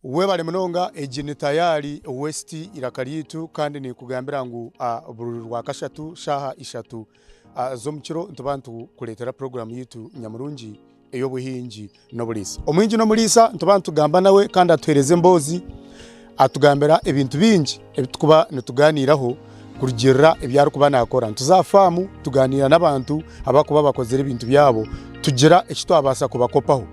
Webale munonga egi ni Tayari West eiraka ryaitu kandi ninkugambira ngu buri rwakashatu shaaha ishatu z'omukiro nituba nitukureetera puroguraamu yaitu nyamurungi ey'obuhingi n'oburiisa. Omuhingi n'omuriisa nituba nitugamba nawe kandi atuheereza emboozi, atugambira ebintu bingi ebi turikuba nitugaaniiraho kurugiirira ebi arikuba naakora. Nituza aha faamu tugaaniira n'abantu abarikuba bakozire ebintu byabo tugira eki twabaasa kubakopaho.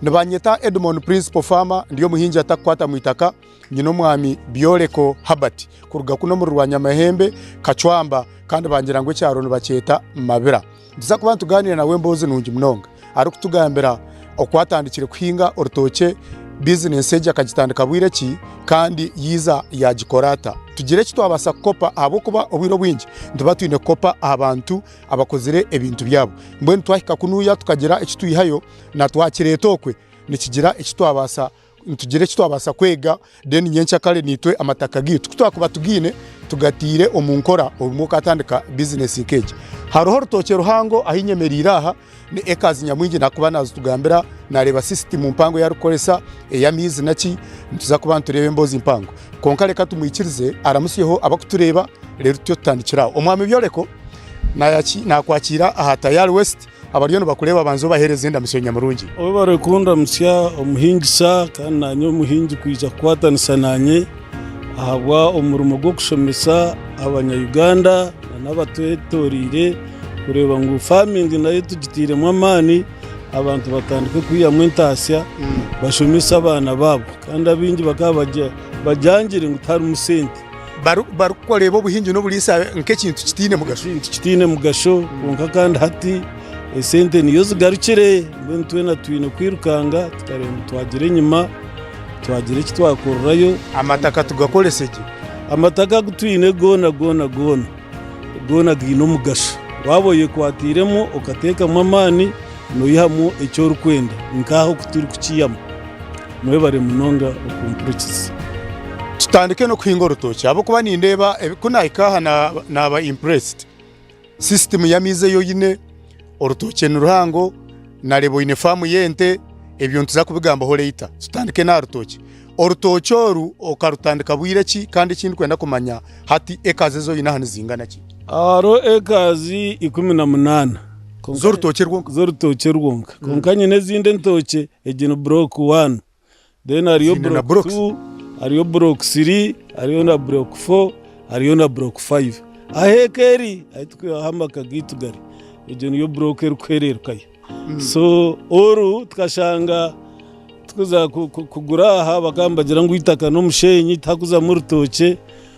Nibanyeta Edmon Principal Farmer ndi omuhingi atakukwata mu itaka nyine omwami Byoreko Herbert kuruga kunu omuri Rwanyamahembe Kacwamba kandi bangira ngu ekyaro nibakyeta Mabira. Nituza kuba nitugaaniira nawe emboozi nungi munonga arikutugambira oku atandikire kuhinga orutookye, bizinesi egi akagitandika bwire ki kandi yaiza yaagikora ata. Tugire eki twabaasa kukopa ahabw'okuba obwire obwingi nituba twine kukopa aha bantu abakozire ebintu byabo. Mbwenu twahika kunuya tukagira eki twihayo na twakireeta okwe nikigira eki twabaasa nitugira eki twabaasa kwega then nyenkyakare naitwe amataka gaitu ku twakuba tugaine tugataire omu nkora obumwe okatandika bizinesi nk'egi. Hariho orutookye ruhango ahu nyemereire aha ni ekazi nyamwingi nakuba nazitugambira nareeba sisitimu mpango ei arikukoresa ey'amaizi naki nituza kuba nitureeba emboozi mpango. Kwonka reka tumwikirize aramutsyeho abarikutureeba reero tutyo tutandikire aho. Omwami Byoreko nakwakiira aha Tayari West. Abariyo nibakureeba banza obaheereze endamutsyo nyamurungi. Webare kundamutsya omuhingisa kandi nanye omuhingi kwija kukwatanisa nanye ahabwa omurimo gw'okushomesa abanya Uganda n'abatwetoreire kureeba ngu farming nayo tugiteiremu amaani abantu batandike kwihamu entaasya bashomese abaana baabo kandi abaingi bakaba bagyangire ngu tiharimu sente. Barikureeba obuhingi n'oburiisa nk'ekintu kitaine mugasho. Ekintu kitaine mugasho kwonka kandi hati esente niyo zigarukire mbwenu twena twine kwirukanga tukareeba ngu twagira enyima twagira eki twakorerayo. Amataka tugakorese gye. Amataka agu twine goona goona goona goona gaine omugasho. Waaba oyekwatiiremu okateekamu amaani noihamu eki orikwenda nk'aha oku turikukiihamu. Mwebare munonga okumpurikiza. Tutandike n'okuhinga orutookye ahabw'okuba nindeeba ku naahika aha naaba impressed. Sisitimu y'amaizi ei oine, orutookye ni ruhango, naareeba oine faamu y'ente, ebyo nituza kubigambaho later. Tutandike n'aha rutookye. Orutookye oru okarutandika bwire ki kandi eki ndikwenda kumanya hati ekazi ezi oine aha nizingana ki? Hariho ekazi 18. Z'orutookye rwonka? Z'orutookye rwonka. Kwonka nyine ezindi entookye Egi ni block one, then hariyo Ziine na block blocks? two, hariyo block three, hariyo na block four, hariyo na block five. Ahu eka eri, ahu turikureeba ahu amaka gaitu gari, egyo niyo block erikuhererukayo. So oru tukashanga tukuza ku- ku- kugura aha bakaba nibagira ngu eitaka n'omusheenyi tihakuzamu rutookye.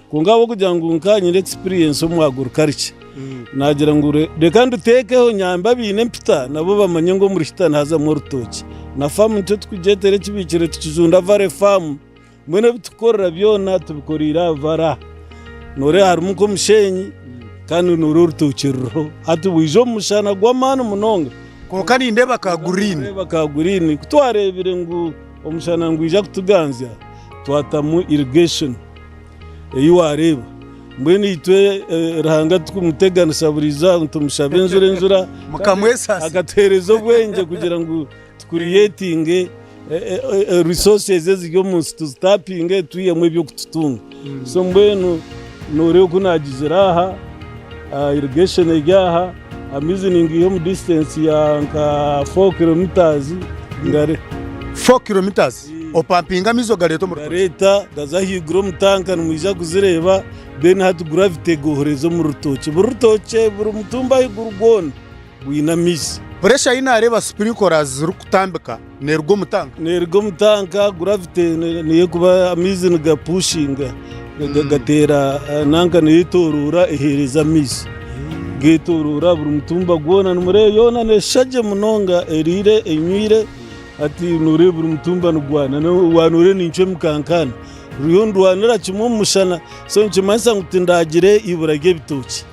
Kwonka ahabw'okugira ngu nkaba nyine experience omu agriculture, naagira ngu reka nduteekeho nyambe abaine empita nabo bamanye ngu omu ruhita nihazamu orutookye. Na faamu nikyo turikugyetera ekibiikire tukijunda Valley Farm. Mbwenu ebi turikukorera byona tubikoreire aha valley aha. Nooreeba harimu nk'omusheenyi kandi nooreeba orutookye ruriho. Hati bwija omu mushana gw'amaani munonga. Kwonka nindeeba ka green. Nooreeba ka green. Ku twareebire ngu omushana nigwija kutuganzya, twatamu irrigation. ei waareeba. Mbwenu itwe Ruhanga tukumuteganisa buri izooba nitumushaba enjura enjura Mukamwesaasira. akatuheereza obwengye kugira ngu tucreatinge resources eziri omu nsi tuzitapinge twihemu eby'okututunga. So mbwenu nooreeba oku naagizire aha, irrigation eri aha, amaizi ningaiha omu distance ya nka 4 kilometres ngare. 4 kilometres? Opampinga amaizi ogareeta omu rutookye. Gareeta gaza ahaiguru omu tanka nimwija kuzireeba then hati gravity egohoreza omu rutookye. Buri rutookye buri mutumba ahaiguru gwona gwine amaizi. Puresha ei naareeba sprinkler's zirikutambika neeruga omu tanka? Neeruga omu tanka gravity niyo erikuba amaizi nigapushinga gateera nanka neyetoroora eheereza amaizi. Geetoroora buri mutumba gwona nimureeba yoona neeshusha gye munonga eriire enywire. Hati nooreeba buri mutumba nigwana, waanoreeba nincwa emikankaana, ruriyo nirwanira kimwe omu mushana, so nikimanyisa ngu tindagire eibura ry'ebitookye.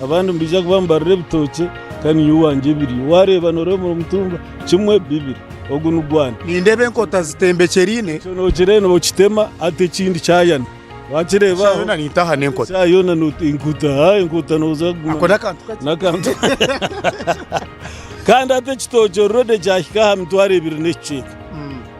Abandi nibaija kuba nibarira ebitookye kandi nyowe owangye biriyo. Waareeba nooreeba buri mutumba kimwe, bibiri, ogu nigwana. Nindeeba enkota zitembekyeriine. Ekyo nookireeba nookitema hati ekindi kyayana. Wakireeba aho. Eshaaha yoona nintaaha n'enkota. Eshaaha yoona enkuta, enkuta nooza kuguma. Ako n'akantu kakye. N'akantu. Kandi hati ekitookye already kyahika aha mitwaro ebiri n'ekicweka.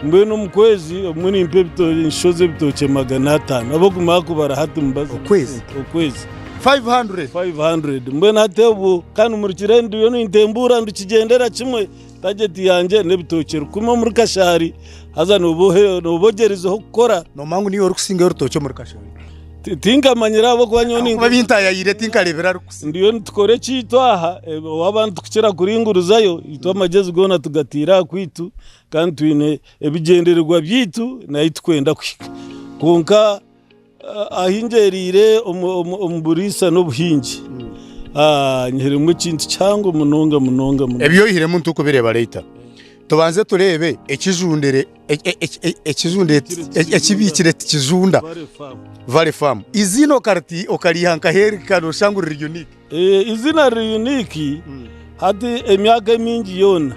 Mbwenu omu kwezi obumwe nimpa enshozi ebitookye 500 ahabw'okumara kubara hati mbaza. Okwezi? Okwezi. 500? 500. Mbwenu hati obwo kandi murikire ndiyo nintembuura ndikigyendera kimwe tageti yangye n'ebitookye rukumi omuri Kashari haza nooba ogyerizeho kukora. Noomanya ngu niiwe orikusingayo orutookye omuri Kashari? Tinkamanyire ahabw'okuba nyowe Ahabw'okuba ebintayayiire tinkareebire arikusinga. Ndiyo nitukora ekyaitu aha, waaba nitukukira kuringurizayo, itwe amagyezi goona tugataire aha kwaitu kandi twine ebigyendererwa byaitu n'ahu turikwenda kuhika. Kwonka ahu ngyereire omu buriisa n'obuhingi, nyihiremu ekintu kihango munonga munonga munonga. Ebi oihiremu nitukubireeba later. Tubanze tureebe ekijundire ekijundire ekibiikire tikijunda Valley Farm. Eiziina okariiha nkahi eri nooshusha ngu riri unique? Eiziina riri unique, hati emyaka emingi yoona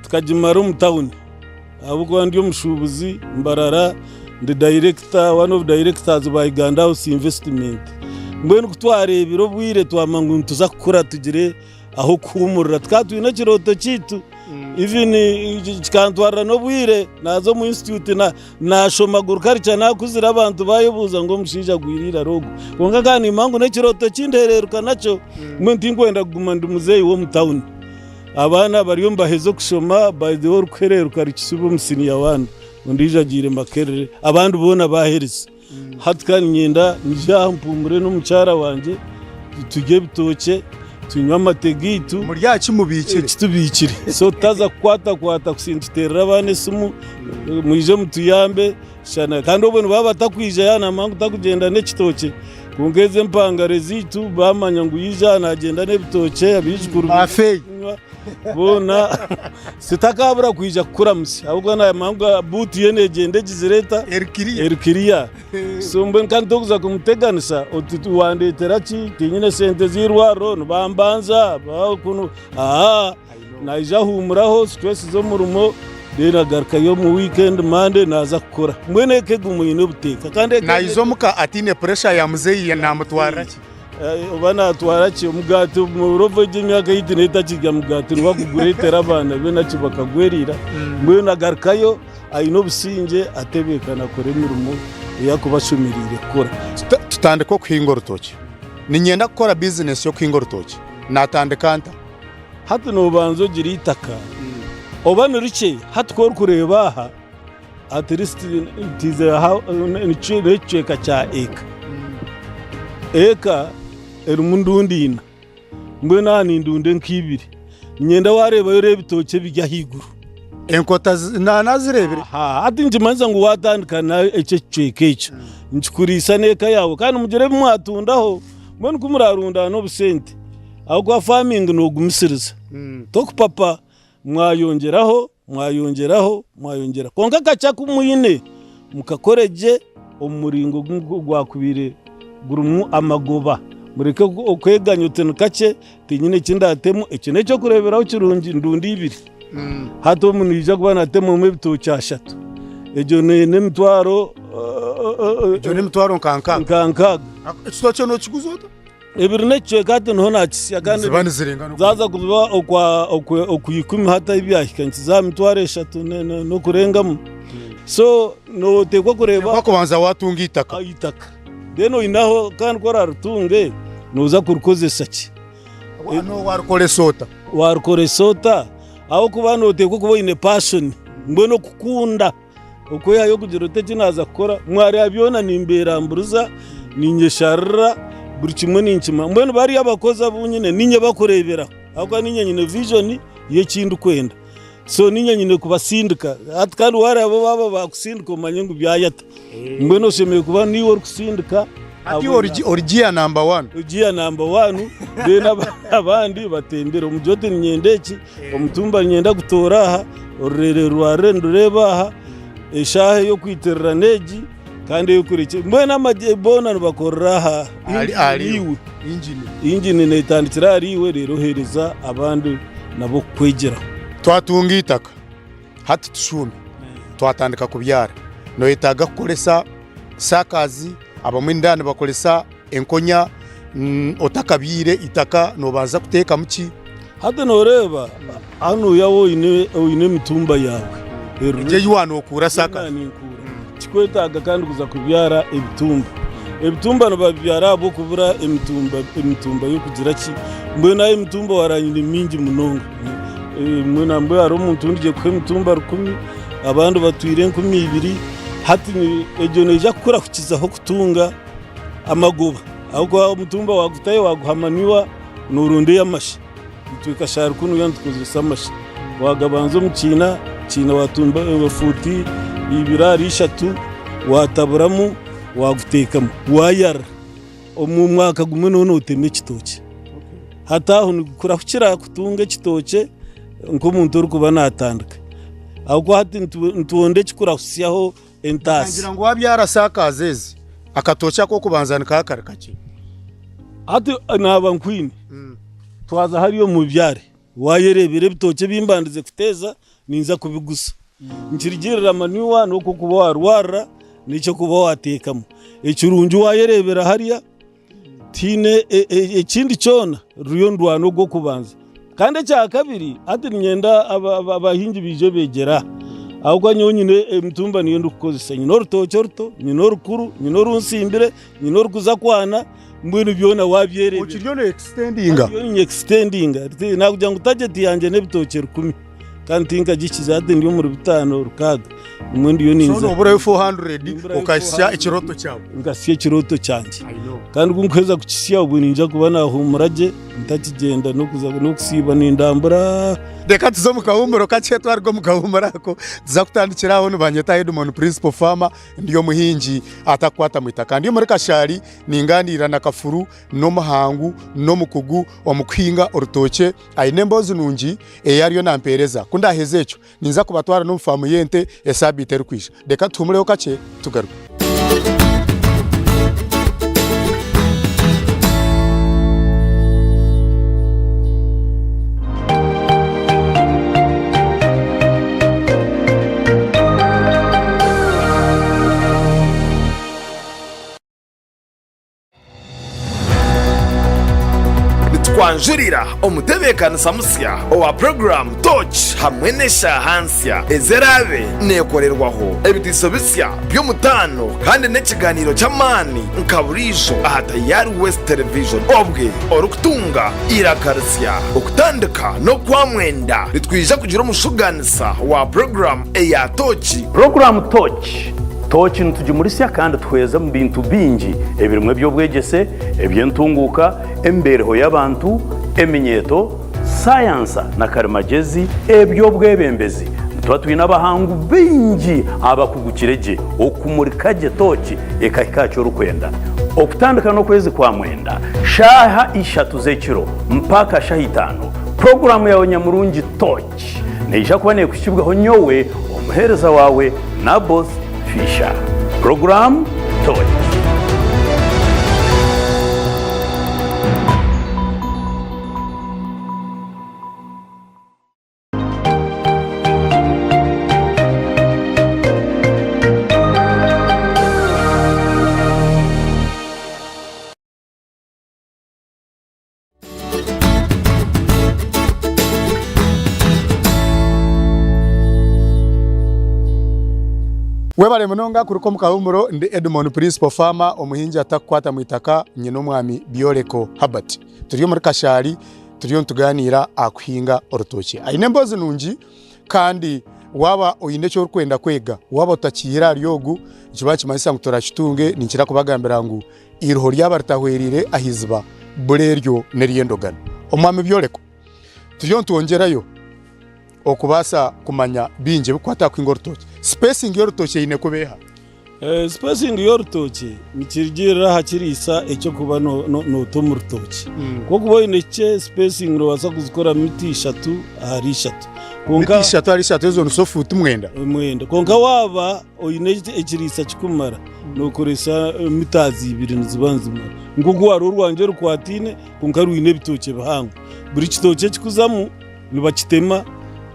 tukagimara omu tawuni ahabw'okuba ndi omushuubuzi Mbarara ndi dayirekita one of directors ba Uganda House Investment. Mbwenu ku twareebire obwire twamanya ngu nituza kukura tugire ah'okuhuumurira. Tukaba twine ekirooto kyaitu even kikantwarira n'obwire naaza omu institute naashoma agriculture naakuzire abantu baayebuuza ngu omushaija agwire eiraro ogu. Kwonka nkaba niimanya ngu n'ekirooto eki ndeereruka nakyo mbwenu tinkwenda kuguma ndi muzeeyi w'omu tawuni. Abaana bariyo nibaheza okushoma by the way orikuhereruka ari Kisubi omu siniya wani ondiijo agiire Makerere abandi boona baaherize. Hati ka niinyenda nyije aha mpuumure n'omukyara wangye turye ebitookye tunywe amate gaitu. Muri aha ki mubiikire? Eki tubiikire. So tutaza kukwatakwata kusi nituteerera abaana esimu mwije mutuyambe shana kandi obwo nibaba batakwija yaaba naamanya ngu takugyenda n'ekitookye kwonka ezi empangare zaitu baamanya ngu yaija aha naagyenda n'ebitookye abaijukuru Bafeeyo. boona sitakabura kwija kukuramutsya ahabw'okuba naamanya ngu buutu ye neegyenda egizire eta? Eri kiriya. Eri kiriya. So mbwenu kandi tokuza kumuteganisa oti wandeetera ki tinyine sente z'eirwariro nibambanza kunu aa naija ahuumuraho stress z'omurimo then agarukayo omu weekend Monday naaza kukora. Mbwenu eka eguma eine obuteeka kandi eka Naija omuka ataine pressure ya muzeeyi namutwarira ki? Oba naatwara ki omugaati omurovo egi emyaka ei twine takirya mugaati niwe agugureetera abaana be naki bakagweriira. Mbwenu agarukayo aine obusingye atebeekana akora emirimo ei arikuba ashemereire kukora. Tutandike okuhinga orutookye. Niinyenda kukora bizinesi y'okuhinga orutookye. Naatandika nta? Hati noobanza ogira eitaka oba ni rikye hati ku orikureeba aha at least n'ekicweka kya eka. Eka erimu ndundi ina mbwenu aha nindunda nka ibiri. Niinyenda waareebayo oreebe ebitookye ebiri ahaiguru. Enkota naazireebire. Hati nikimanyisa ngu waatandika n'ekyo ekicweka ekyo nikikuriisa n'eka yaawe kandi mugire ebi mwatundaho mbwenu ku murarundaana obusente ahabw'okuba farming noogumisiriza tokupapa mwayongyeraho Mwayongyeraho, mwayongyeraho. Kwonka akakye aku mwine mukakore gye omu muringo ogwakubaire gurimu amagoba. Mureke okweganya oti ni kakye, tinyine eki ndaatemu. Ekyo n'eky'okureeberaho kirungi ndundi ibiri. Hati omu naija kuba naatemamu ebitookye ashatu. Egyo n'emitwaro Egyo n'emitwaro nka nkaaga. Nka nkaaga. Ekitookye nookiguza ota? Ebiri n'ekicweka hati niho naakisya kandi Niziba nizirenga n'oku- zaaza kuba okwa okwe- okwa ikumi hati ahu byahika nikiza aha mitwaro eshatu ne- ne- n'okurengamu. So nooteekwa kureeba Wakubanza waatunga eitaka. eitaka then oineho kandi ku oraaritunge nooza kurikozesa ki? No waarikoresa ota? Waarikoresa ota? Ahabw'okuba nooteekwa kuba oine passion mbwenu okukunda. Okwehayo kugira oti eki naaza kukora, mwareeba byona nimbeeramburiza, niinyesharira, buri kimwe ninkimanya. Mbwenu bariya abakozi abu nyine niinye bakureeberaho ahabw'okuba niinye nyine vision y'eki ndikwenda. So niinye nyine kubasindika. Hati kandi waareeba bo baaba baakusindika omanye ngu byayata. Mbwenu oshemereire kuba niiwe orikusindika. Hati iwe ori gear number one. Gear number one, then abandi batembere. Omugire oti niinyenda eki, Omutumba niinyenda gutoore aha, orureere rwarure ndureebe aha, eshaaha ey'okwitirira n'egi kandi ey'okurekye mbwenu amagye boona nibakorera aha Ahari ahari iwe. iwe. Ingini. Ingini neetandikira ahari iwe reero oheereza abandi nabo kukwegyeraho. Twatunga eitaka, hati tushuume, twatandika kubyara. Noyetaaga kukoresa saakazi, abamwe nindeeba nibakoresa enkonya, otakabyaire eitaka nobanza kuteekamu ki? Hati nooreeba hanuya waaba oine emitumba yaawe. Egyo ei waanokuura saakazi. Ninkuura. Tikikwetaaga kandi kuza kubyara ebitumba. Ebitumba nibabibyara ahabw'okubura emitumba emitumba y'okugira ki? Mbwenu aha emitumba waranyine ni mingi munonga. Mbwenu nambwenu hariho omuntu ou ndigye kuha emitumba rukumi, abandi batwire 2000, hati egyo neija kukurahukizaho kutunga amagoba ahabw'okuba omutumba waagutayo waaguha manure nooronda ey'amasha. Itwe kashari kunuya nitukozesa amasha. Wagabanza omu kiina, kiina watumba fuuti ibiri ahari ishatu, wataburamu, waguteekamu, wayara. Omu mwaka gumwe nooba nootema ekitookye. Hati aho nikurahukira kutunga ekitookye nk'omuntu orikuba naatandika. Ahabw'okuba hati nitwenda ekikurahutsyaho entaasa. Ngira ngu wabyara saakazi ezi, akatookye ak'okubanza nikaba kari kakye. Hati naaba nkwine, twaza hariya omu byare, waayereebera ebitookye ebi mbandize kuteeza, ninza kubiguza. Nikirugirira manure n'oku orikuba waarwarira n'eki orikuba waateekamu. Ekirungi waayereebera hariya, tihaine ekindi kyona, ruriyo nirurwana ogw'okubanza. Kandi ekya kabiri, hati niinyenda abahingi baije beegyere aha ahabw'okuba nyowe nyine emitumba niyo ndikukozesa. Nyine orutookye oruto, nyine orukuru, nyine oru ntsimbire, nyine orukuza kwana, mbwenu byona waabyereebera. Okiriyo noyekisitendinga? Ndiyo ninyekisitendinga. Naakugira ngu tageti yangye n'ebitookye rukumi kandi tinkagihikize hati ndi omuri bitaano rukaaga nimwo ndiyo So ninza. nooburayo 400 Nimburayo okahitsya 400. ekirooto kyawe. Nkahitsya ekirooto kyangye. Kandi ku nkuheza kukihitsya obwo niinyija kuba naahuumura gye ntakigyenda n'okuza n'okusiiba nindambura. Reka tuze omu kahuumuro kakye twaruga omu kahuumuro ako tuza kutandikira aho nibanyeta Edmond Principal Farmer ndi omuhingi atakukwata mu itaka. Ndi omuri Kashari ningaaniira na Kafuru n'omuhangu n'omukugu omu kuhinga orutookye aine emboozi nungi ei ariyo nampeereza. Ku ndaaheza ekyo Ninza kubatwara n'omu faamu y'ente esaabiiti erikwija. Reka tuhumureho kakye tugaruke. Nitukwanjurira omutebeekanisa musya owa puroguraamu Torch hamwe n'eshaaha nsya ezi eraabe neekorerwaho ebitiiso bisya by'omutaano kandi n'ekiganiiro ky'amaani nka buriijo aha Tayari West Television obwe orikutunga eiraka risya. Okutandika n'Okwamwenda nitwija kugira omushugaanisa wa puroguraamu eya Torch. Puroguraamu Torch Tooki nitugimurisya kandi tuhweza omu bintu bingi ebirimu eby'obwegyese, eby'entunguuka, emibeereho y'abantu, eminyeeto, sayansa na karimagyezi, eby'obwebembezi. Nituba twine abahangu baingi abakugukire gye okumurika gye tooki ekahika aha ki orikwenda. Okutandika n'okwezi kwa mwenda, shaaha ishatu z'ekiro mpaka shaaha itaano, puroguraamu yaawe nyamurungi Tooki neija kuba neekuhikibwaho nyowe, Omuheereza waawe Naboth Fisher. Puroguraamu Torch. Webare munonga kuruka omu kahumuro ndi Edmond Principal Farmer omuhingi atakukwata mu itaka nyine omwami Byoreko Herbert turi omuri Kashari turiyo nituganiira aha kuhinga orutookye aine emboozi nungi Kandi waaba oine eki orikwenda kwega, waaba otakiihire ahari ogu, nikiba nikimanyisa ngu torakitunge. Ninkira kubagambira ngu eiriho ryaba ritahwereire aha iziba, buri eryo n'ery'endogano. Omwami Byoreko, turiyo nitwongyerayo okubaasa kumanya bingi ebirikukwata aha kuhinga orutookye. Spacing y'orutookye eine kuba eha? Spacing y'orutookye nikirugiirira aha kiriisa eki orikuba noota omu rutookye. Ku orikuba oine kikye, spacing noobaasa kuzikora mita ishatu ahari ishatu. Mita ishatu ahari ishatu ezo nizo fuuti mwenda? Mwenda. Kwonka waaba oine ekiriisa kirikumara, nookoresa mita ibiri niziba nizimara. Nk'oku hariho orwangye orukwataine kwonka rwine ebitookye bihango. Buri kitookye ekirikuzamu nibakitema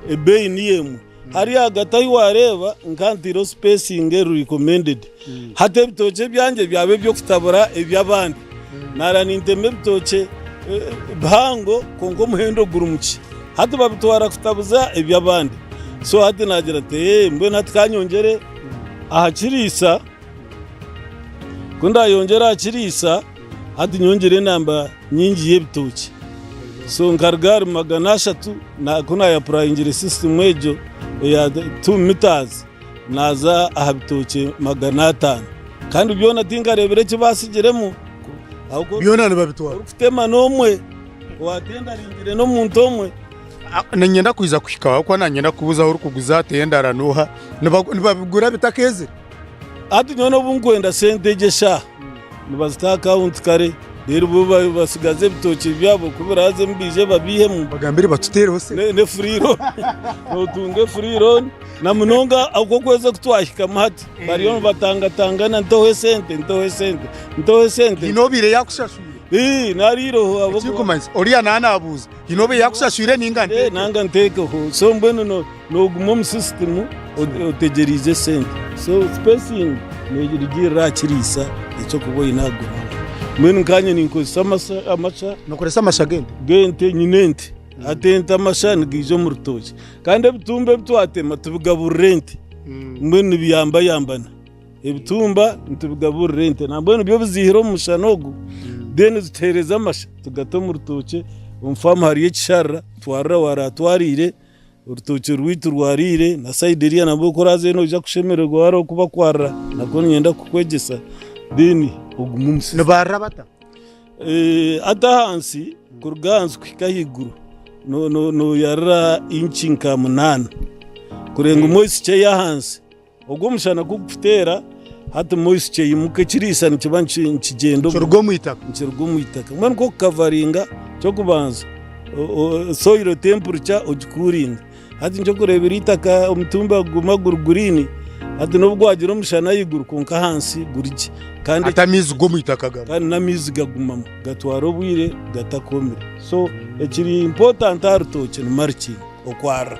ebeeyi niyo emwe. Hariya ahagati ahi waareeba nka ntaireho spacing eri recommended. Hati ebitookye ebyangye byaba eby'okutabura eby'abandi. Naara nintema ebitookye bihango kwonka omuhendo guri mukye. Hati babitwara kutabuza eby'abandi. So hati naagira nti ee mbwenu hati ka nyongyere aha kiriisa, ku ndaayongyere aha kiriisa hati nyongyere enamba nyingi y'ebitookye. So nkaruga ahari 300 ku naayapurayingire sisitimu egyo eya tu mitazi naaza aha bitookye 500 kandi byona tinkareebire eki baatsigiremu ahabw'okuba Byona nibabitwara. orikutema n'omwe, owaatendaringire n'omuntu omwe. Niinyenda kwija kuhika aho ahabw'okuba naanye niinyenda kukubuuza ahu orikuguza tendara n'oha. Nibabigura bitakeezire? Hati nyowe n'obu nkwenda sente egyo eshaaha nibazita aha akawunti kare reero bo batsigaze ebitookye byabo ku biraazemu baije babiihemu. Bagambire batuteereho sente. Ne free loan nootunga efree loan na munonga oku okwezi oku twahikamu hati bariyo nibatangatangana nteho esente nteho esente nteho esente. Haine obaire yaakushashwire? Ii nariireho ahabw'okuba. Ekirikumanyisa oriya naaba naabuuza haine obaire yaakushashwire nainga nteekeho? Nanga nteekeho so mbwenu Nooguma omu sisitimu otegyereize esente. So spacing neerugiirira aha kiriisa eky'okuba oine aha ground. Mbwenu nkaanye ninkozesa amasha. Nookoresa amasha g'ente? G'ente, nyine ente. Hati ente amasha nigaija omu rutookye. Kandi ebitumba ebi twatema tubigaburira ente. Mbwenu nibiyambayambana. Ebitumba nitubigaburira ente nambwenu byo biziihire omu mushana ogu then zituheereza amasha tugata omu rutookye. Omu faamu hariyo ekisharara, twarira waaraatwariire. Orutookye rwaitu rwariire na sayidi eriya nabwo ku oraazeyo noija kushemererwa wareeba oku bakwarira nakwo niinyenda kukwegyesa then ogume omu system. Nibarira bata? Hati ahansi kuruga ahansi kuhika ahaiguru noyarira inci nka munaana kurenga moisture ey'ahansi. Ogwo omushana ku gukuteera, hati moisture eimuka ekiriisa nikiba nikigyenda omu Nikiruga omu itaka. Nikiruga omu itaka. Mbwenu nk'okukavaringa, eky'okubanza soil temperature ogikuuringa. Hati nikyo orikureebera eitaka omutumba guguma guri green, hati n'obu gwagira omushana ahaiguru kwonka ahansi guri gye. Kandi Ate amaizi g'omu itaka garimu. Kandi n'amaizi gagumamu, gatwara obwire gatakomire. So ekiri important aha rutookye ni mulching. Okwarira,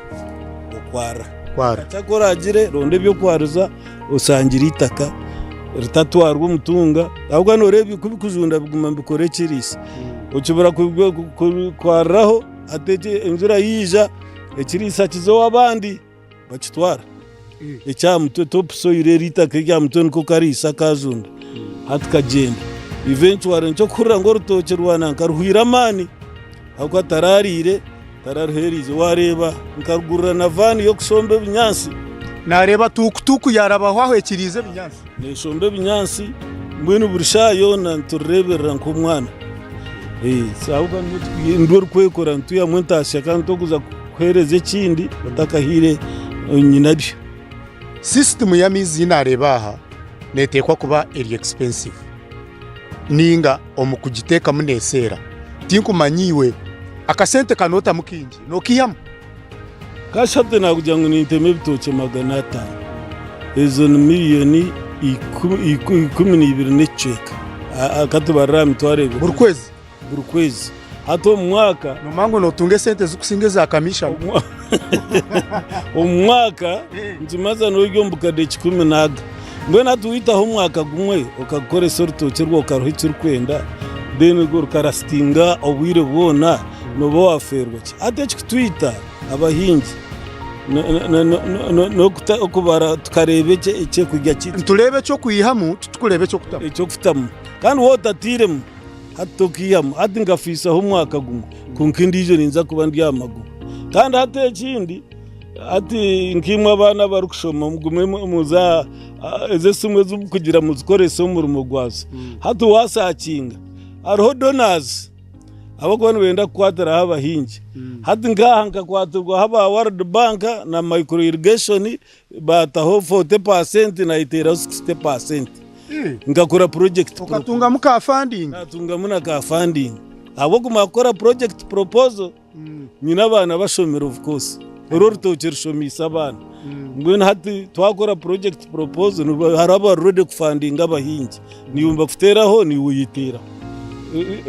okwarira. Kwarira. Kyakora oragire ronda ebyokwariza osangire eitaka ritatwarwa omutunga ahabw'okuba noreeba ku bikujunda biguma nibikora ekiriisa okibura kwariraho hati enjura yaija ekiriisa kiza ow'abandi bakitwara eky'aha mutwe top soil eri eitaka ery'aha mutwe niko kariisa akajunda hati kagyenda eventually nikyo orikuhurira ngu orutookye rwa nanka ruhwaire amaani. Ahabw'okuba tarariire, tararuheereize. Waareeba nkarugurira na vaani y'okushomba ebinyaatsi. Naareeba tuukutuuku yaarabaho aho ekiriize ebinyaatsi. Neeshomba ebinyaatsi, mbwenu buri shaaha yoona niturureeberera nk'omwana. Ahabw'okuba nirwo rukwekora nitwihamu entaasya kandi torikuza kuheereza ekindi otakahaire nyinabyo. Sisitimu y'amaizi ei naareeba aha neeteekwa kuba eri expensive. Nainga omu kugiteekamu neeseera. Tinkumanya iwe akasente ka nootamu kaingi nookaihamu? Kashatu naakugira ngu nintema ebitookye 500, ezo ni miriyoni 12 n'ekicweka. Ka tubarire aha 20,000. Buri kwezi? Buri kwezi. Hati omu mwaka. Noomanya ngu nootunga esente zirikusinga eza kamishana. Omu mwaka nikimaza n'ori omu bukadde kikumi n'aga. Mbwenu hati waitaho omwaka gumwe okagukoresa orutookye rwawe okaruha eki orikwenda then rukarasitinga obwire bwona nooba waafeerwa ki? Hati ekikutwita abahingi n'okubara tukareeba ekyokurya kyaitu. Nitureeba eky'okwihamu titurikureeba eky'okutamu. Eky'okutamu. Kandi waaba otatairemu hati tokiihamu. Hati nkafiisaho omwaka gumwe kwonka endiijo ninza kuba ndi aha magoba. Kandi hati ekindi hati nkaimwe abaana abarikushoma mugume muze aha ezi esimu ezi murikugira muzikorese omurimo gwazo. Hati waasakinga hariho donors abarikuba nibenda kukwatiraho abahingi. Hati nk'aha nkakwatirwaho aba World Bank na micro irrigation Baataho 40% nayeteraho 60% nkakora project Okatungamu ka funding? Natungamu na ka funding ahabw'okumara kukora project proposal nyine abaana bashomire of course oru orutookye rushomiise abaana mbwenu hati twakora project proposal hariho abari ready kufandinga abahingi niiwe nibakuteeraho niiwe oyeteeraho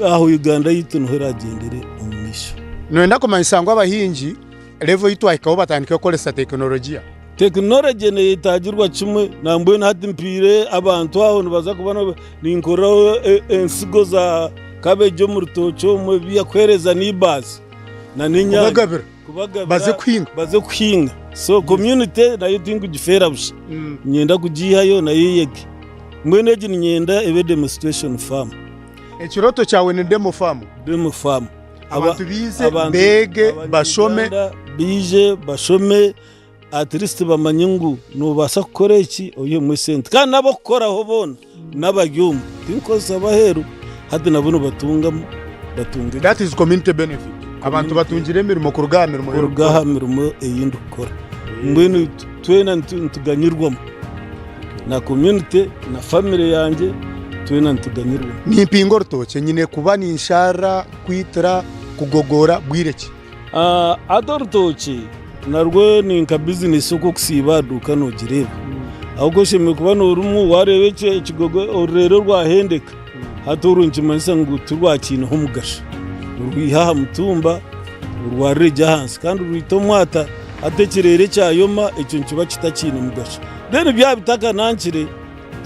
aho Uganda yaitu niho eragyendere omu maisho. Noyenda kumanyisa ngu abahingi Level ei twahikaho batandike kukoresa tekinologiya. Tekinologye neyetagirwa kimwe nambwenu hati mpiire abantu aho nibaza kuba ninkoraho ensigo za cabbage omu rutookye omwe ebiyakuhereza neighbours na n'enyanya. Kubagabira. Kubagabira Baze kuhinga. Baze kuhinga. So community nayo tinkugifeera busha. Niinyenda kugiihayo nayo eyege. Mbwenu egi niinyenda ebe demonstration farm. Ekirooto kyawe ni demo farm? Demo farm. Abantu baize beege bashome. Baije bashome at least bamanye ngu noobaasa kukora eki oihemu esente. Kandi n'abokukoraho boona n'abari omu tinkukozesa ab'aheeru hati nabo nibatungamu batunga That is community benefit. Abantu batungire emirimo kuruga aha mirimo kuruga aha mirimo ei ndikukora. Mbwenu twena nituganyirwamu na community na family yangye twena nituganyirwamu. Nimpinga orutookye nyine kuba ninsharira, kwitira, kugogoora bwire ki? Hati orutookye narwo ni nka bizinesi oku orikusiiba aha duuka noogireeba. Ahabw'okuba oshemereire kuba noorimwo waareeba ekigogo orureere rwahendeka, hati orwo nikimanyisa ngu tirwakiineho omugasho. Orwiha aha mutumba orwarire gye ahansi kandi orwita omwata, hati ekireere kyayoma ekyo nikiba kitakiine mugasho. Then byaba bitakanankire,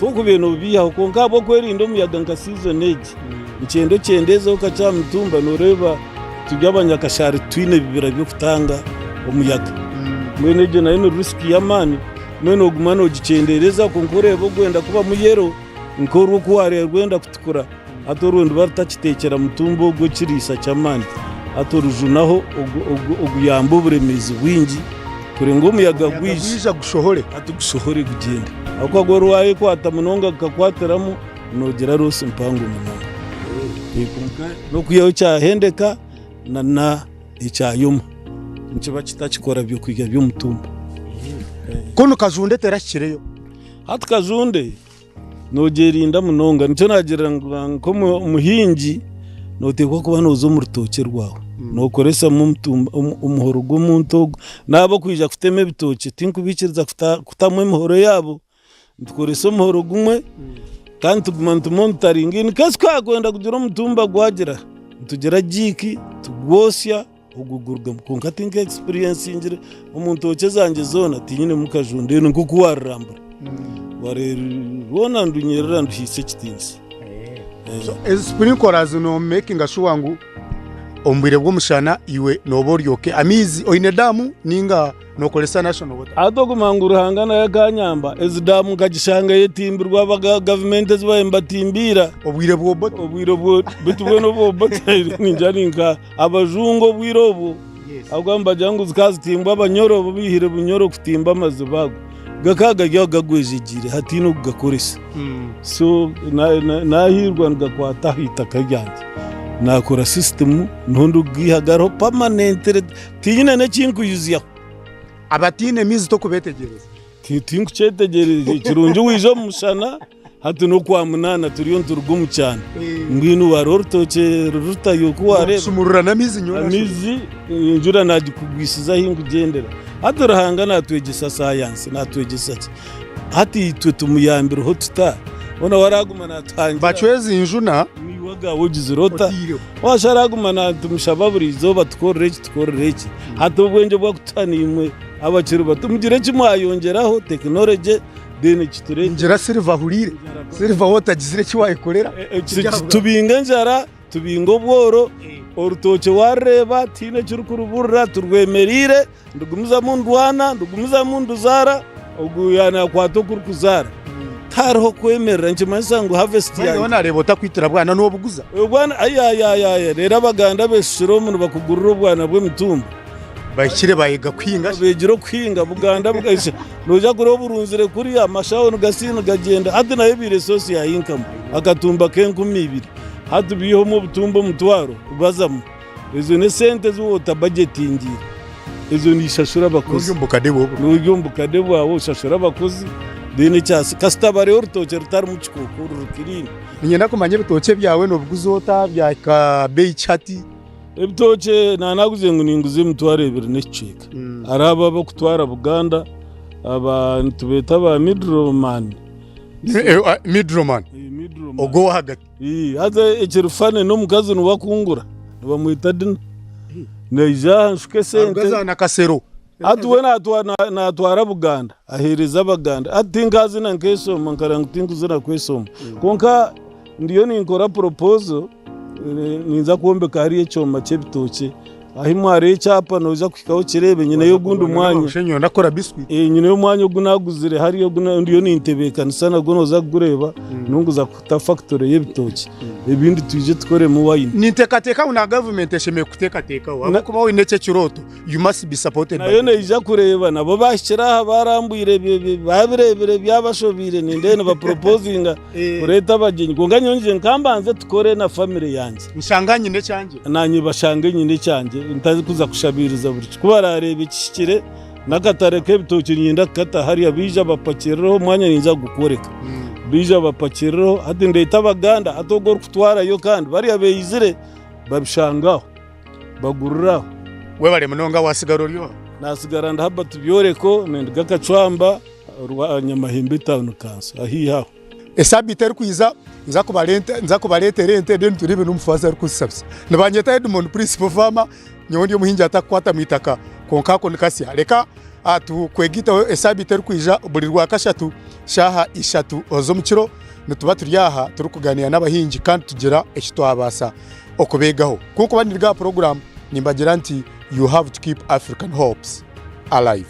Tokubaire nobiihaho kwonka ahabw'okwerinda omuyaga nka season egi nikyenda okyendeezeho kakye aha mitumba noreeba turi abanyakashaari titwine bibira by'okutanga omuyaga mbwenu egyo nayo ni risk y'amaani mbwenu oguma nogikyendeereza kwonka oreeba ogwenda kubamu yellow nk'orwo oku wareeba rwenda kutukura hati orwo niruba rutakiteekyera mutumba ogwo ekiriisa ky'amaani hati orujunaho oguyamba oburemeezi bwingi kureba ngu omuyaga gwija gushohore hati gushohore gugyende ahabw'okuba gwo rwayekwata munonga gukakwatiramu noogira roosi mpango munonga kwonka n'okwihaho kyahendeka na ekyayoma nikiba kitakikora byokurya by'omutumba. Kunu kajunde terahikireyo? Hati kajunde Noogyerinda munonga. Nikyo naagira ngu nk'omuhingi nooteekwa kuba nooza omu rutookye rwawe nookoresamu omuhoro gw'omuntu ogwo. Naaba okwija kutema ebitookye tinkubaikiriza kutamu emihoro yaabo, nitukoresa omuhoro gumwe kandi tuguma nitumonitaringa in case ku haakwenda kugira omutumba gwagira, nitugira jiiki tugwosya ogwo gurugamu. Kwonka tinka experiensingire omu ntookye zangye zoona tinyinemu kajunde enu nk'oku waarirambura. Wareeba rwona ndunyerera nduhaisa ekitiinisa. So ezi sprinklers no makinga sure ngu omu bwire bw'omushana iwe nooba ori okay. Amaizi oine daamu ninga nokoresa national water? Hati okumanya ngu Ruhanga nawe akanyamba, ezi daamu nkagishanga eyetimbirwe aba gavumenti ezi baabaire nibatimbiira. Obwire bw'Obote. Obwire bwo beitu bwena obw'Obote ningira ni nka Abajungu obwire obwo ahabw'okuba nibagira ngu zikaba zitimbwa Abanyoro bo baihire Bunyoro kutimba amaziba ago gakaba gari aho gagwejegyeire hataine orikugakoresa. So nahiirwa nigakwata aha itaka ryangye nakora sisitimu niho ndikugaiha gariho permanently tinyine n'ekinkuyuzyaho. Abataine maizi tokubetegyereza? Tinkukyetegyereza kirungi waija omu mushana Hati n'okwa munaana turiyo nituruga omu kyanda. Mbwenu hariho orutookye rurutayo ku waareeba. Nokusumurura n'amaizi nyowe Amaizi enjura naagikugwisiza ahi nkugyendera. Hati Ruhanga naatwegyesa sayansi, naatwegyesa ki? Hati itwe tumuyambireho tuta? Hoona we araguma naatuhangira. Bacweza enjuna. Naiwe agaawe ogizire ota? Waasha araguma naatumushaba buri izooba tukorere eki tukorere eki. Hati obwengye obu arikutuha naimwe abakiri bato mugire eki mwayongyeraho tekinologye. Then kitureetere. Ngira Silver ahuriire. Silver waaba otagizire eki waayekorera. Tubinge enjara, tubinge obworo, orutookye waarureeba tihaine ekirikuruburira, turwemereire, ndugumizamu ndwana, ndugumizamu nduzaara, ogu yaanakwata oku rikuzaara. Tihariho kwemerera nikimanyisa ngu harvest yangye. Nyowe naareeba otakwitira bwana noobuguza. Obwana ayayayaya reero Abaganda beeshushire omu nibakugurira obwana bw'emitumba. Bahikire bayega kuhinga shi? Beegire okuhinga Buganda bukaisha noija kureeba oburunzire kuriya amashaho nigasiiha nigagyenda hati nayo ebaire source ya income akatumba k'enkumi ibiri hati baihamu obutumba omutwaro bazamu ezo n'esente ezi waaba otabajetingiire ezo nishashura abakozi N'ori omu bukade bwawe. N'ori omu bukade bwawe oshashura abakozi then ekyasi kasita bareeba orutookye rutarimu kikooko ruri clean. Niinyenda kumanya ebitookye byawe nobiguza ota byahika beeyi ki hati? Ebitookye naanaguze ngu ninguza emitwaro ebiri n'ekicweka. Hariho abo ab'okutwara Buganda, aba nitubeeta ba middle man. Middle man ogwo ow'ahagati. Haza ekiri funny n'omukazi niwe akungura, nibamweta Dina. Naija aha nshuka esente. Aruga za Nakasero. Hati we naatwara Buganda, aheereza Abaganda. Hati tinkaazina nkeeshoma, nkareba ngu tinkuzina kweshoma. Kwonka ndiyo ninkora proposal. Ninza kwombeka hariya ekyoma ky'ebitookye. Ahi mwareeba ekyapa noija kuhikaho okireebe nyineyo ogundi mwanya. Eh, nyineyo omwanya ogu naguzire hariya ogu ndiyo nintebeekanisa nagwo nooza kugureeba nunguza kuta factory y'ebitookye ebindi twije tukoremu wine. Ninteekateeka ngu na gavumenti eshemereire kuteekateekaho ahabw'okuba waine ekyo ekirooto you must be supported by Nayo neija kureeba nabo baahikire aha baarambwire baabireebire byabashobeire nindeeba nibapropozinga kureeta abagyenyi kwonka nyowe ngizire nka mbanze tukore na family yangye. Nshanga nyine ekyangye. Naanye bashange nyine ekyangye ntarikuza kushabiiriza buri ki. Ku baraareeba ekihikire n'akatare k'ebitookye niinyenda kukata hariya baija bapakirireho omwanya niinyija kugukworeka. Baija bapakirireho hati ndeete Abaganda hati ogwo orikutwarayo kandi bariya baizire babishange aho bagurire aho. Webare munonga wasigara ori oha? Nasigara ndi Herbert Byoreko ninduga Kacwamba rwa Nyamahembe town council ahaihi aho. Esabiiti erikwija nza kubareetera ente then tureebe n'omufazi arikuzishabisa. Nibanyeta Edmond Principal Farmer, nyowe ndi omuhingi atakukwata mu itaka kwonka ako ni kasya. Reka tukwegaiteho esabiiti erikwija buri Rwakashatu shaaha ishatu z'omukiro nituba turi aha turikuganiira n'abahingi kandi tugira eki twabaasa okubeegaho. Ku nkuba niri aha puroguraamu nimbagira nti you have to keep African hopes alive.